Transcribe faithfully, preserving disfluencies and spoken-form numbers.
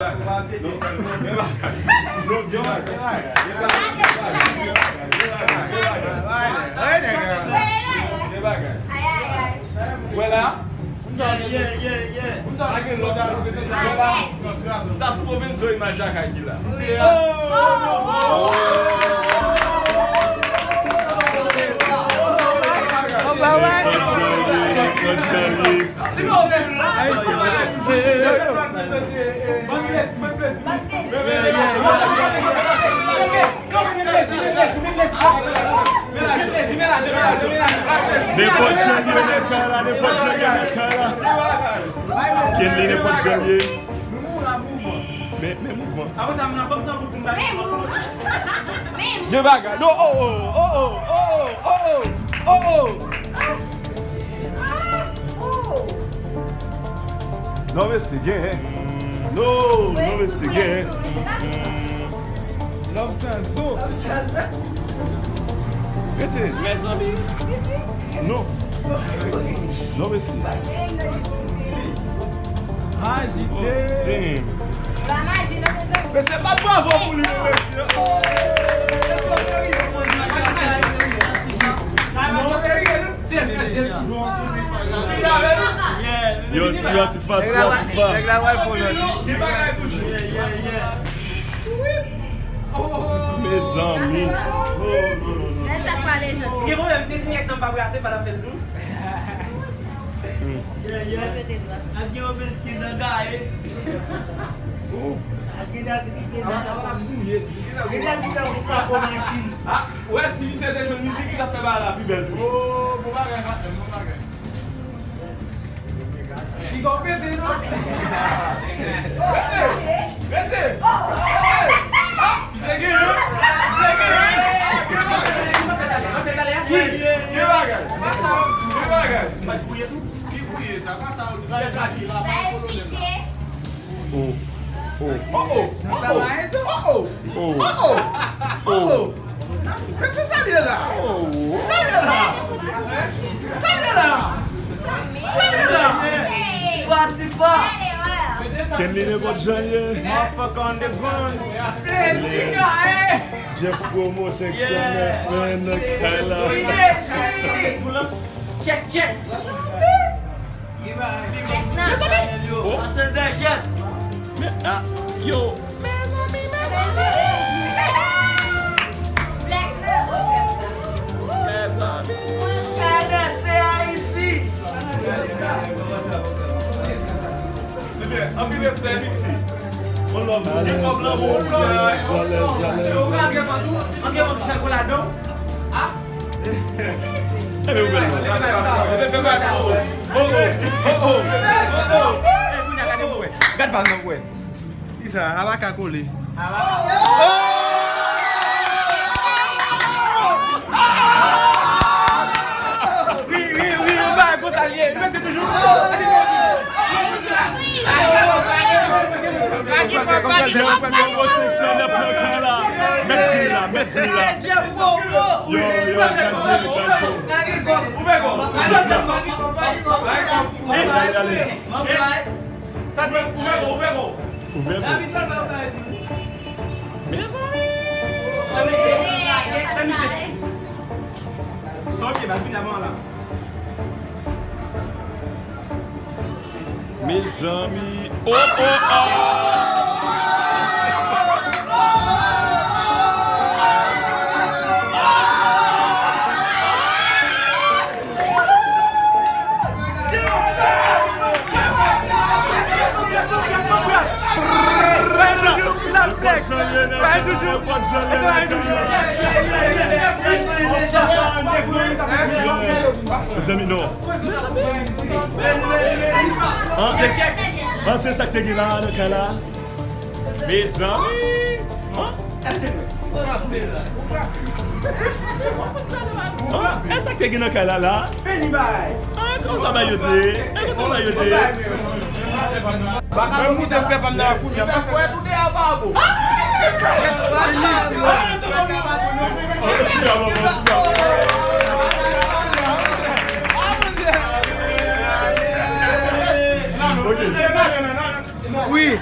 Wè la? Sa Provenzo imaj lakay ki la. Nenpòt jan l ye nan kay la, nenpòt jan l ye nan kay la. Kenley, nenpòt jan l ye. Men, men mouvman. Gen bagay. Non, oh, oh, oh, oh, oh, oh, oh, oh. Non, mesye, gen, hein? Non, non, mesye, gen, hein? Lòm san zo. Rete. Mezanmi. Non. Non, mesye. Agite. Oh, damn. Mesye, bat bravo pou li, non, mesye. Oh. Yo, ti Latifa, ti Latifa. Mezanmi. Gen pwoblèm, se dirèk nan pa brase, pa nan fè l tou. Yeah, yeah. N ap gen yon bèske nan gaye. N ap gen dat ki te nan. Gen dat ki te nan pou kapo machin. Ah, wè, si misye te jwenn mizik, li t ap fè bagay la pi bèl toujou. Oh, bon bagay, patnè, bon bagay. Li gon pete, non? Rete! Rete! Ah! Misye genyen! Misye genyen! Gen bagay! Gen bagay! Gen bagay! Ki bouye, ta pa sa, ou di bagay la, pa kolonèl la. Oh, oh. Oh, oh. Oh, oh. Oh, oh. Oh, oh. Men se sa l ye la. Oh. Sa l ye la. Sa l ye la. Sa l ye la. Tifa, Tifa. Kenley, nenpòt jan l ye. Motherfucker on the ground. Plezi, eh. Jeff Promo, seksyon nèf, men nan kay la. Check, check. Mezanmi! Oh. Men, ah, yo. Mezanmi, mezanmi! Mezanmi! N P Ayiti! Ebyen, anpil respè, Mixi. One love. Gen kòb lan bon. Ou ka antre pantou, antre pantou fè gwo ladan. Ah! Gad pa nan wè. Kisa? Alaka kole. Wi, wi, wi, ou pa konsa l ye. Nou se toujou. Mèt pri la, mèt pri la. Yo, yo, sa l ye, sa l ye. Ale, ale. Ouvè bon, ouvè bon. Mezanmi. Ok, ba vin avan la. Mezanmi. Oh, oh, oh. Mezanmi, non. An, an, se sa k te gen la, nan kay la. Mezanmi! An? An? E sa k te gen nan kay la, la? An, kòman sa bagay yo te ye? E kòman sa bagay yo te ye? Menm moute m fè pa m nan la kounye a. Ok. Wi.